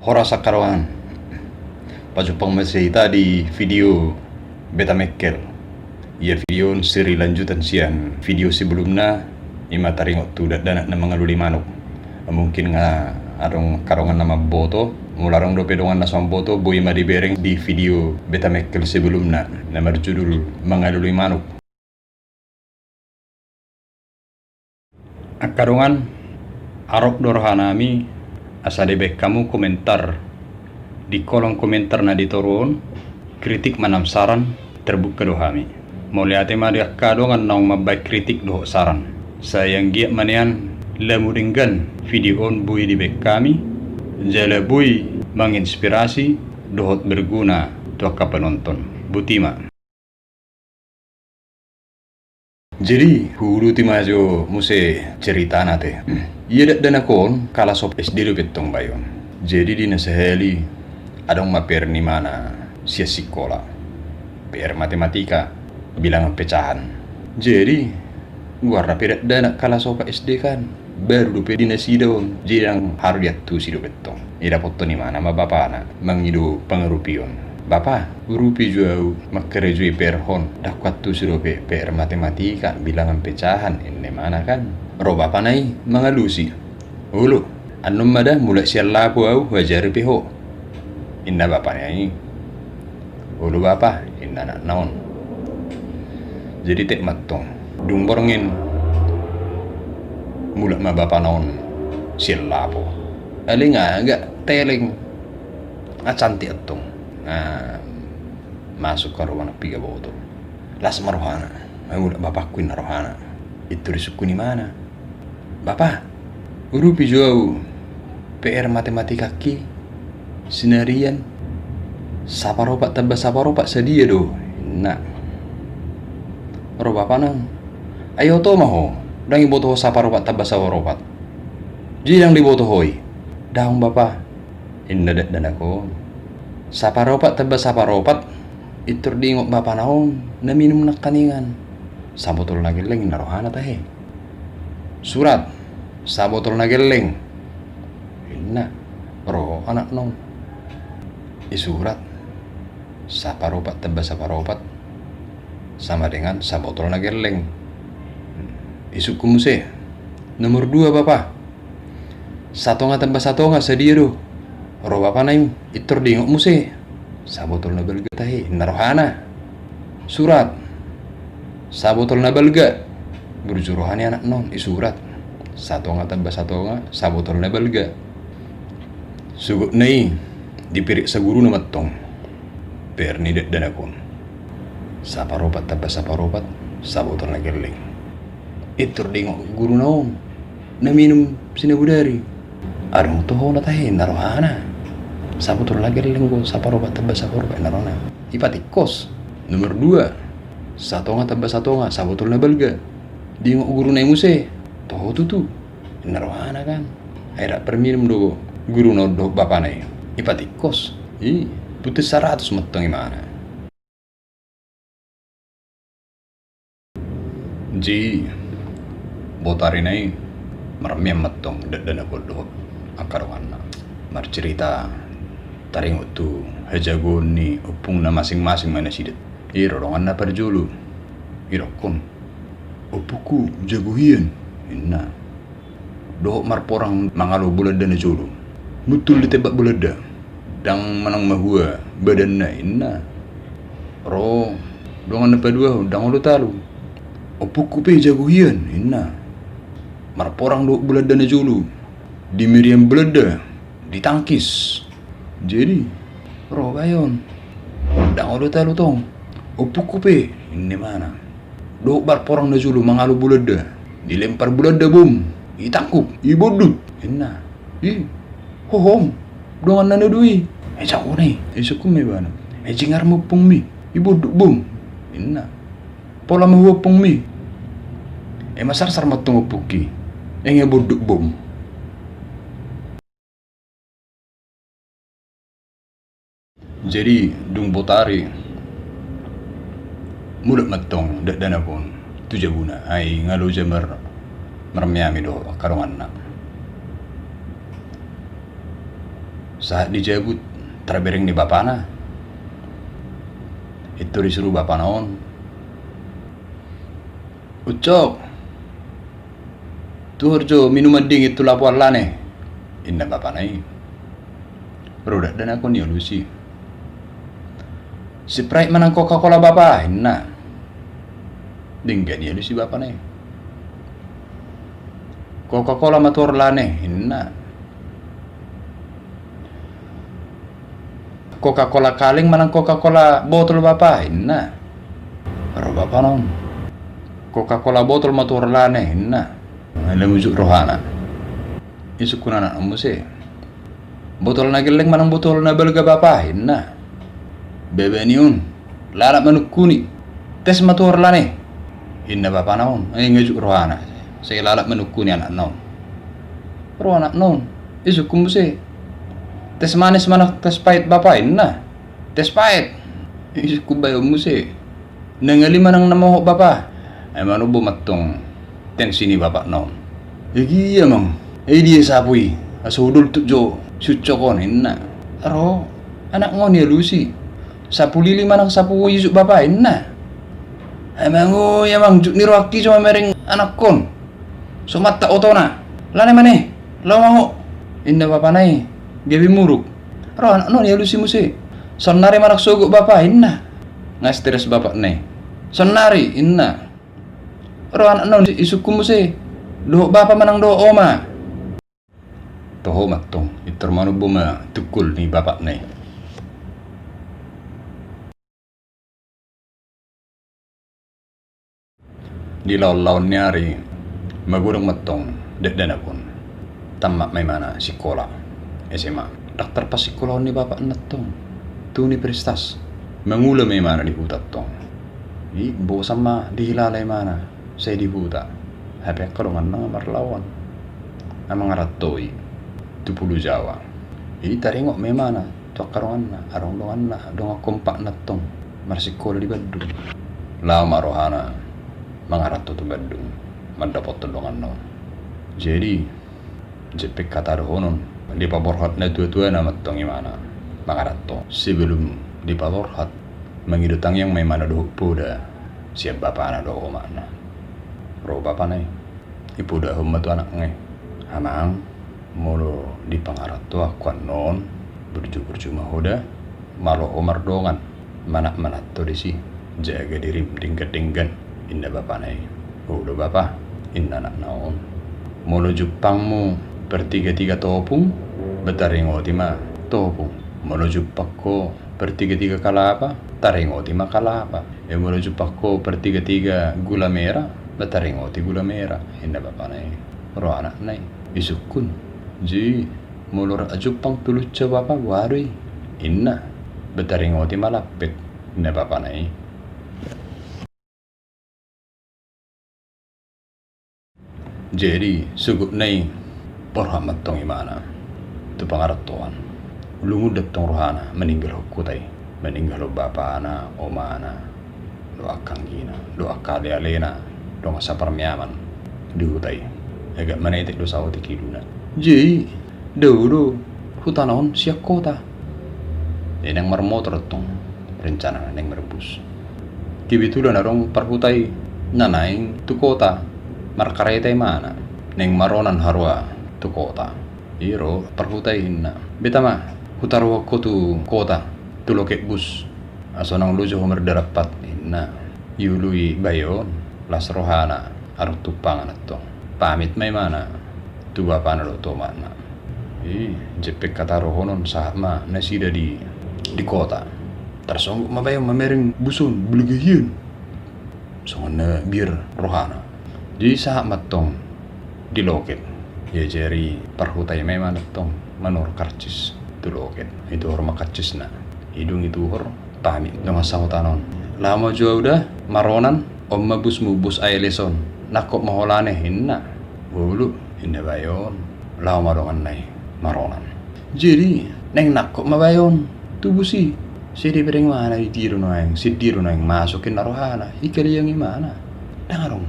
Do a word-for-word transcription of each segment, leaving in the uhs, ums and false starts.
Horas angka dongan. Pajumpang ma sian hita di video Beta Mekkel. Ia video on seri lanjutan sian video sebelumna, ima taringot tu dakdanak na mangalului manuk. Mungkin nga adong angka dongan na mamboto, molo adong dope dongan na so mamboto, boi ma dibereng di video Beta Mekkel sebelumna, na marjudul Mangalului Manuk. Angka dongan, arop do rohanami asa dibaen hamu komentar di kolom komentar na di toru on, kritik manang saran, terbuka do hami. Mauliate ma di angka dongan naung mambaen kritik dohot saran. Sai anggiat ma nian lamu denggan video on boi dibaen hami, jala boi manginspirasi dohot berguna tu angka penonton. Boti ma. Jadi, huuduti ma jo muse ceritana te. Ia dakdanak on, kalas opat S D dope tong bayo on. Jadi, di na sahali, adong ma P R ni imana sian sikola. P R matematika, bilangan pecahan. Jadi, goarna pe dakdanak kalas opat S D kan. Baru dope di nasida on, jadi ndang haru diantusi dope tong. Didapothon imana ma bapana, mangido pangurupion. Bapa, urupi jo au, mangkarejoi P R on, ndang huantusi dope P R matematika, bilangan pecahan, ninna imana kan. Ro bapana i mangalusi. Olo, annon ma da mulak sian lapo au, huajari pe ho. Ninna bapana i. Olo bapa, ninna anakna on. Jadi tek ma tong, dung borngin mulak ma bapana on sian lapo. Alai nga agak teleng. Nga cantik antong. Nah, masuk haroa na piga botol. Las ma rohana. Nga mulak bapakku, ninna rohana. Pintor disungkun imana. Bapa, urupi jo au P R matematikaki, sinarian, saparopat tamba saparopat sadia do, ninna. Ro bapana. Ai oto ma ho, ndang diboto ho saparopat tamba saparopat. Jadi ndang diboto ho i. Daong bapa, ninna dakdanak on. Saparopat tamba saparopat, pintor diingot bapana on, na minum nangkaningan. Sabotol na gelleng, ninna rohana tahe. Surat, sabotol na gelleng, ninna. Ro anakna on. Disurat. Saparopat tamba saparopat sama dengan sabotol na gelleng. Disungkun muse. Nomor dua, bapa. Satonga tamba satonga sadia do. Ro bapana i, pintor diingot muse. Sabotol na balga tahe, ninna rohana. Surat. Sabotol na balga. Burju roha ni anakna on, disurat. Satonga tamba satonga, sabotol na balga. Sugutna i, dipirik saguruna ma tong P R ni dakdanak on. Saparopat tamba saparopat, sabotol na gelleng. Pintor diingot guruna on, na minum sinabodari. Adong toho na tahe, ninna rohana. Sabotol na gelleng do, saparopat tamba saparopat, ninna rohana. Dipatingkos. Nomor dua. Satonga tamba satonga, sabotol na balga. Diingot guruna i muse. Toho tutu, ninna rohana kan. Ai rap marminum do guruna on dohot bapana i. Dipatingkos. I, puntin saratus ma tong imana. Jadi, botoarina i marmeam ma tong dakdanak on dohot angka donganna. Marcerita taringot tu hajagoon ni ompungna masing-masing ma nasida. I do donganna parjolo. Didokkon. Ompungku jago hian, ninna. Dohot marporang mangalo Bolanda na jolo. Muntul ditembak Bolanda. Ndang manang mahua badanna, ninna. Ro dongan na paduahon, ndang olo talu. Ompungku pe jago hian, ninna. Marporang dohot Bolanda na jolo. Di meriam Bolanda, ditangkis. Jadi, ro bayo on. Ndang olo talu tong. Ompungku pe, ninna imana. Dohot marporang na jolo mangalo Bolanda. Dilempar Bolanda bom. Ditangkup, dibondut, ninna. I, hohom. Donganna na dua i. Ai jago na i. Disungkun ma ibana. Ai jingar ma ompungmi. Dibondut bom, ninna. Pola ma hua ompungmi. Ai masarsar ma tong ompungki. Ai nga dibondut bom. Jadi, dung botari, mulak ma tong dakdanak on tu jabuna, ai nga loja mar-, marmeam i dohot angka donganna. Sahat di jabu tarbereng ni bapana. Pintor disuru bapana on. Ucok. Tuhor jo minuman dingin tu lapoan lane. Inna bapana i. Ro dakdanak on dialusi. Sprite manang Coca-Cola bapa, inna. Denggan dialusi bapana i. Coca-Cola ma tuhor lane, inna. Coca-Cola kaleng manang Coca-Cola botol bapa, inna. Ro bapana on. Coca-Cola botol ma tuhor lane, inna. Alai mujut rohana. Isungkun anakna on muse. Botol na gelleng manang botol na balga bapa, inna. Bahenon. Lalap manungkuni. Tes ma tuhor lane. Inna bapana on. Ai ngejuk rohana. Sai lalap manungkuni anakna on. Ro anakna on. Isungkun muse. Tes manis manang tes pahit bapa, inna. Tes pahit. Isungkun bahenon muse. Na ngali manang na mohop bapa. Ai manombo ma antong tensi ni bapakna on. Igia amang. Ai dia sapu i. Asa hudoltuk jo si Ucok on, inna. Ro anakna on dialusi. Sapu lili manang sapu ijuk bapa, inna. Amang oi amang, jut ni rohangki so mamereng anakkon. So mantap otona. Lane ma ne. Laho ma ho. Inna bapana i. Gabe muruk. Ro anakna on dialusi muse. Saonnari manang sogot bapa, inna. Nga stres bapakna i. Saonnari, inna. Ro anakna on isungkun muse. Dohot bapa manang dohot oma. Toho ma antong, pintor manombo ma tungkol ni bapakna i. Di laon-laon ni ari, magodang ma antong dakdanak on. Tammat ma imana sikola S M A. Ndang tarpasikolahon ni bapakna antong tu universitas. Mangula ma imana di huta antong. I bosan ma dihilala imana. Sai di huta. Hape angka donganna nga marlaoan. Nga mangaranto i tu Pulo Jawa. I taringot ma imana tu angka donganna, adong donganna, dongan kompakna antong marsikola di Bandung. Laho ma rohana mangaranto tu Bandung mandapothon donganna on. Jadi, jempek hata dohonon, dipaborhat natua-tuana ma antong imana mangaranto. Sebelum dipaborhat, mangido tangiang ma imana dohot poda sian bapana dohot omana. Ro bapana i. Ipodahon ma tu anakna i. Amang, molo dipangaranto ahu annon, burju-burju ma ho da. Malo ho mardongan, manat-manat ho disi, jaga dirim denggan-denggan, inna bapana i. Olo bapa, inna anakna on. Molo jumpangmu partiga-tiga topung, ba taringoti ma topung. Molo jumpang ho partiga-tiga kalapa, taringoti ma kalapa. E molo jumpang ho partiga-tiga gula mera, ba taringoti gula mera, inna bapana i. Ro anakna i. Isungkun. Ji, molo ra jumpang tu lunsa bapa, boha do i? Inna. Ba taringoti ma lampet, inna bapana i. Jadi, sogotna i, borhat ma antong imana tu pangarantoan. Lungun da antong rohana, maninggalhon huta i. Maninggalhon bapana, omana. Dohot angka anggina, dohot angka ale-alena, dongan saparmeaman di huta i. Agak manetek do saotik iduna. Jadi, dao do hutana on sian kota. Jadi naeng marmotor antong rencanana, naeng marbus. Kebetulan adong parhuta i na naeng tu kota. Markareta imana. Naeng maronan haroa tu kota. I ro parhuta i, inna. Beta ma, hutaruhon ho tu kota, tu loket bus. Asa unang loja ho mardarampat, inna. Iului bayo on, las rohana, adong tumpangan antong. Pamit ma imana tu bapana dohot tu omana. I, jempek hata dohonon, sahat ma nasida di, di kota. Tarsonggot ma bayo on mamereng bus on, balga hian. Songon na biar rohana. Jadi sahat ma antong di loket. Diajari parhuta i ma imana antong manuhor karcis tu loket. Ituhor ma karcisna. I dung ituhor, pamit dongan sahutana on. Laho ma jo ahu da, maronan, on ma busmu, bus A L S on. Nangkok ma ho lane, inna. Olo, inna bayo on. Laho ma donganna i maronan. Jadi, naeng nangkok ma bayo on tu bus i. Sai dibereng imana, di dia do naeng, sian dia do naeng masuk, inna rohana. Ihaliangi imana. Ndang adong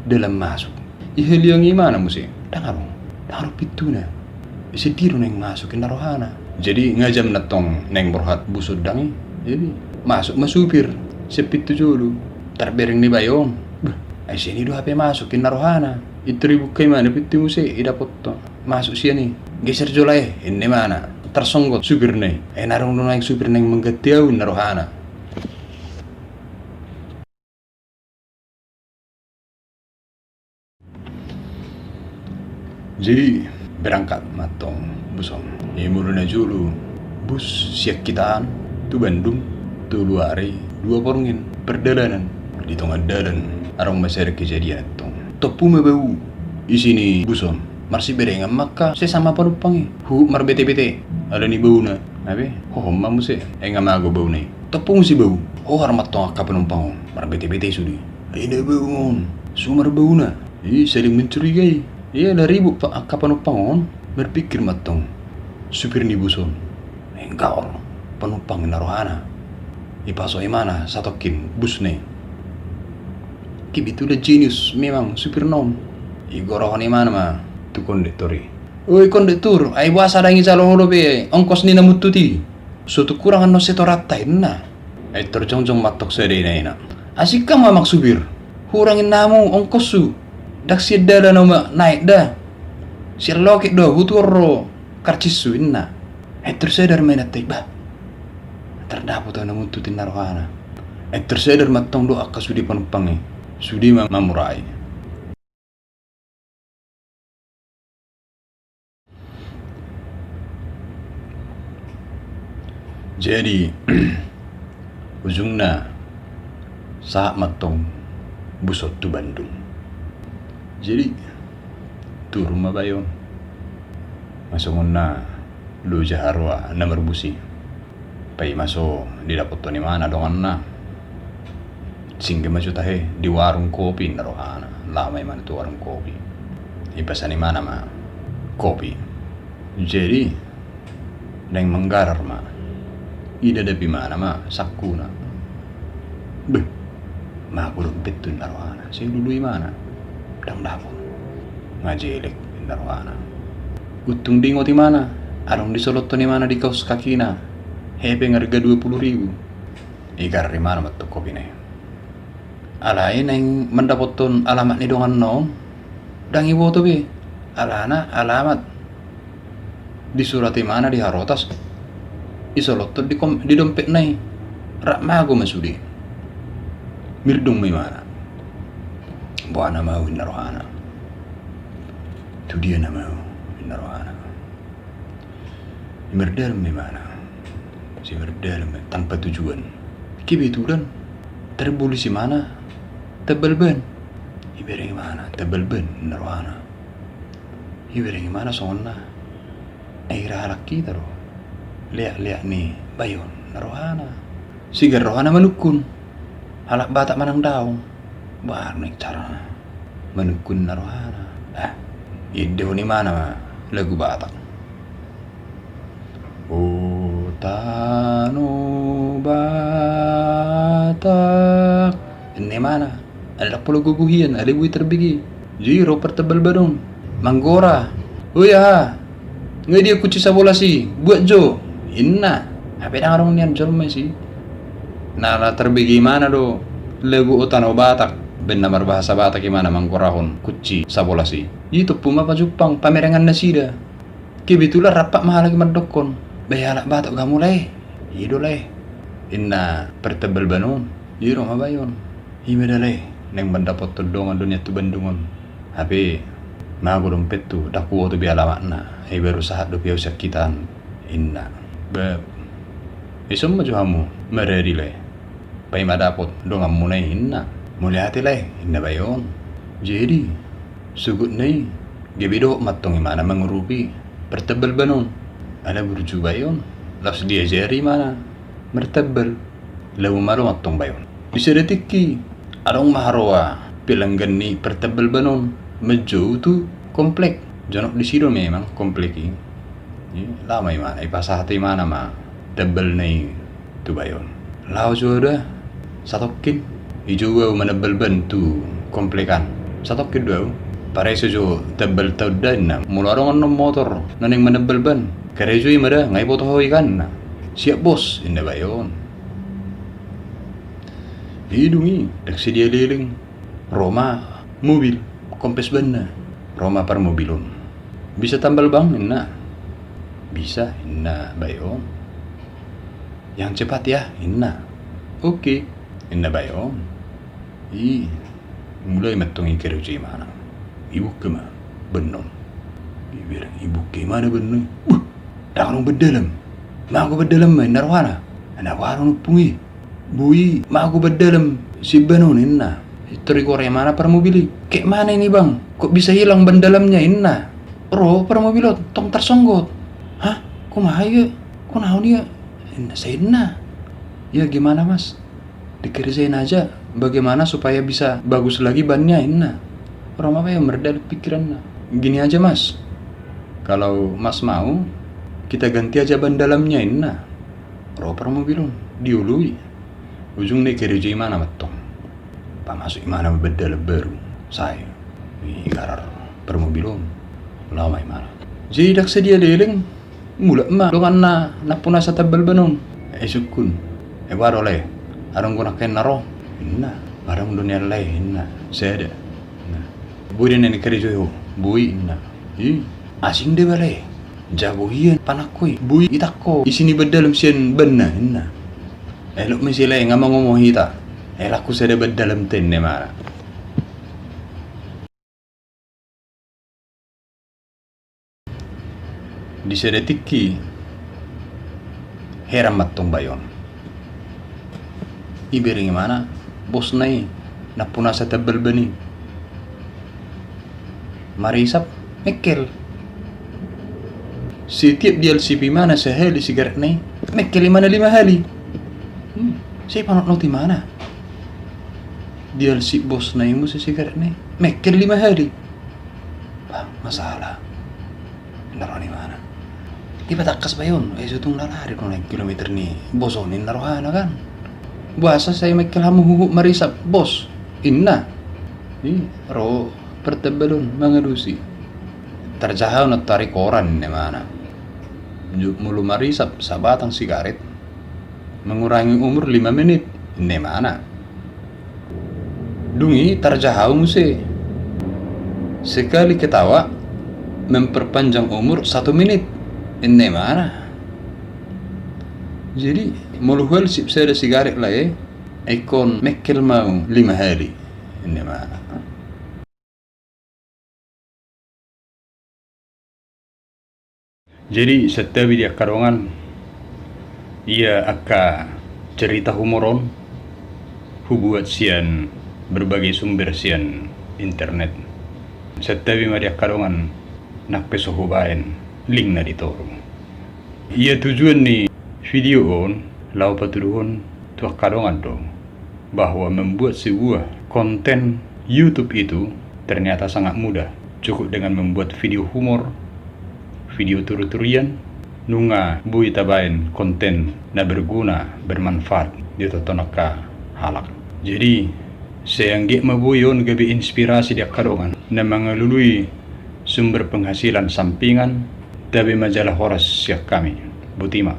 dalan masuk. Ihaliangi imana muse. Ndang adong. Ndang adong pintuna. Sian dia do naeng masuk, inna rohana. Jadi nga jamna tong naeng borhat bus on dang i. Jadi masuk ma supir sian pintu jolo. Tarbereng ni bayo on. Bah, ai sian i do hape masuk inna rohana. Pintu dibuka imana pintu muse i dapothon. Masuk sian i. Geser jo lae inna imana. Tarsonggot supirna i. Ai na adong do naeng supir naeng mangganti au inna rohana. Jadi berangkat ma tong bus on. Ia molo na jolo bus sian hita an tu Bandung, tolu ari dua borngin pardalanan. Di tonga dalan adong ma sada kejadian tong. Tompu ma bau isi ni bus on. Marsiberengan ma angka sesama panumpang i. Huhut marbete-bete ala ni bauna. Hape hohom ma muse, ai nga mago bauna i. Tompu muse bau. Hohar ma tong angka panumpang on. Marbete-bete sude. Ai na bau on, sumar bauna. I saling mencurigai. Ia na ribut angka panumpang on. Marpikir ma tong supir ni bus on. Enggaor panumpang inna rohana. Ipaso imana satongkin busna i. Kebetulan jenius memang supirna on. Igorohon imana ma tu kondektur i. Oi kondektur, ai boasa dang ijalo ho dope ongkos ni na muntut i? So tung hurang annon setoranta inna. Ai tarjongjong ma tong sada ina-ina. Asing hamu amang supir. Hurang inna hamu ongkoshu. Dang sian dalan au ma naek da. Sian loket do au hutuhor ro karcishu inna. Ai tarsadar ma inanta i bah. Tardapot au na muntut inna rohana. Ai tarsadar ma tong do angka sude panumpang i. Sude ma mamurai. Jadi ujungna sahat ma tong bus on tu Bandung. Jadi turun ma bayo on. Masongon na loja haroa na marbus i. Paima so didapothon imana donganna. Singgah ma jo tahe di warung kopi inna rohana. Laho ma imana tu warung kopi. Ipasan imana ma kopi. Jadi naeng manggarar ma. Idadap imana ma sangkuna. Beh, mago dope tu inna rohana. Sai lului imana. Dang dapot. Nga jelek inna rohana. Untung diingot imana. Adong disolothon imana di kaus kakina. Hepeng arga dua pulu ribu. Igarar imana ma tong kopina i. Alai naeng mandapothon alamat ni donganna on. Dang iboto be. Alana alamat. Disurat imana di harotas, isolothon di dompetna i. Rap mago ma sude. Mirdung ma imana. Boha nama au inna rohana. Tu dia nama au inna rohana. Mardalan ma imana. Sai mardalan ma tanpa tujuan. Kebetulan tarbolis imana tambal ban. Ibereng imana tambal ban inna rohana. Ibereng imana songon na ai ra halak hita do. Leak-leak ni bayo on inna rohana. Sigar rohana manungkun halak Batak manang daong. Boha do naeng carana manungkun inna rohana. Ah, iendehon imana ma lagu Batak. O tano Batak inna imana. Ala dang pola gogo hian, ala boi tarbege. Jadi ro partambal ban on. Manggora. Oi aha. Nga dia kunci sabolas i, buat jo. Inna. Hape dang adong nian jolma i si. Na ala tarbege imana do lagu O Tano Batak. Baen na marbahasa Batak imana manggorahon kunci sabolas i. I tompu ma pajumpang pamerengan nasida. Kebetulan rap ma halak i mandokkon. Bah halak Batak hamu lae. I do lae. Inna partambal ban on. I ro ma bayo on. I ma da lae naeng mandapothon dongan do nian tu Bandung on. Hape mago dompethu, dang huboto be alamatna. Ai baru sahat dope au sian hita an inna. Bah, ison ma jo hamu maradi lae. Paima dapot donganmuna i inna. Mauliate lae inna bayo on. Jadi sogotna i gabe dohot ma tong imana mangurupi partambal ban on. Ala burju bayo on. Laos diajari imana martambal. Laho malo ma tong bayo on. Di sada tingki adong ma haroa pelanggan ni partambal ban on manjou tu komplek. Jonok disi do memang komplek i. Laho ma imana, ipasahat imana ma tambalna i tu bayo on. Laho jo au da satongkin. Dijou au manambal ban tu komplek an. Satongkin do au. Pareso jo tambal ta on da inna. Molo adong annon motor na naeng manambal ban, Karejo i ma da, nga iboto ho i kan, inna. Siap bos, inna bayo on. I dung i, ndang sadia leleng, ro ma mobil, kompes banna, ro ma parmobil on. Bisa tambal ban, inna. Bisa, inna bayo on. Yang cepat ya, inna. Oke, inna bayo on. I, mulai ma antong i karejo imana. Ibuka ma ban on. Ibereng, ibuka imana ban on. Buh, ndang adong ban dalam. Mago ban dalam ma, inna rohana. Ana baru numpung i. Boi, mago ban dalam sian ban on, inna. Tor igor imana parmobil i. Kek mana ini bang? Kok bisa hilang ban dalamnya, inna. Ro parmobil on, tong tarsonggot. Hah? Kumaha ia? Kunaon ia? Inna, sai inna. Ya gimana mas? Dikerjain aja bagaimana supaya bisa bagus lagi bannya, inna. Ro ma bayo on mardalani pikiranna. Gini aja mas, kalau mas mau, kita ganti aja ban dalamnya, inna. Ro parmobil on, dioloi. Ujungna i karejo imana ma antong. Pamasuk imana ma ban dalam baru. Sae. Igarar parmobil on. Laho ma imana. Jadi ndang sadia leleng, mulak ma donganna nampuna satambal ban on. Eh sungkun. Eh boha do lae? Adong do nangkin na ro, inna. Adong do nian lae, inna. Sada. Nah. Boi do nian karejo i ho? Boi, inna. Ih, asing do iba lae. Jago hian panangko i. Boi itangko isi ni ban dalam sian banna, inna. Elok ma ise lae, nga mangomo hita. Elak hu sada ban dalam ten, inna imana. Di sada tingki heran ma antong bayo on. Ibereng imana bosna i nampuna satambal ban i. Marisap, mekkel. Setiap dialsip imana sahali sigaretna i, mekkel imana lima hali. Hmm, sai panotnot imana. Dialsip bosna i muse sigaretna i, mekkel lima hali. Bah, masalah. Inna roha ni imana. Dipatangkas bayo on, eh, so tung lalari do naeng kilometer ni bos on, inna rohana kan. Boasa sai mekkel hamu huhut marisap, bos? Inna. I, ro partambalon mangalusi. Tarjaha on tarik koran, inna imana. Molo marisap sabatang sigaret, mengurangi umur lima menit, inna imana. Dung i tarjaha muse. Sekali ketawa memperpanjang umur satu menit, inna imana. Jadi molo hualsip sada sigaret lae, ingkon mekkel ma au lima hali, inna imana. Jadi santabi di angka dongan, ia angka cerita humor on hubuat sian berbagai sumber sian internet. Santabi ma di angka dongan nang pe so hubaen link na di toru. Ia tujuan ni video on laho patuduhon tu angka dongan do bahwa membuat sebuah konten YouTube itu ternyata sangat mudah. Cukup dengan membuat video humor, video turu-turian, nunga boi tabaen konten na berguna, bermanfaat di tonton angka halak. Jadi sai anggiat ma boi on gabe inspirasi di angka dongan na mangalului sumber penghasilan sampingan. Tabe ma jala horas sian hami. Botima.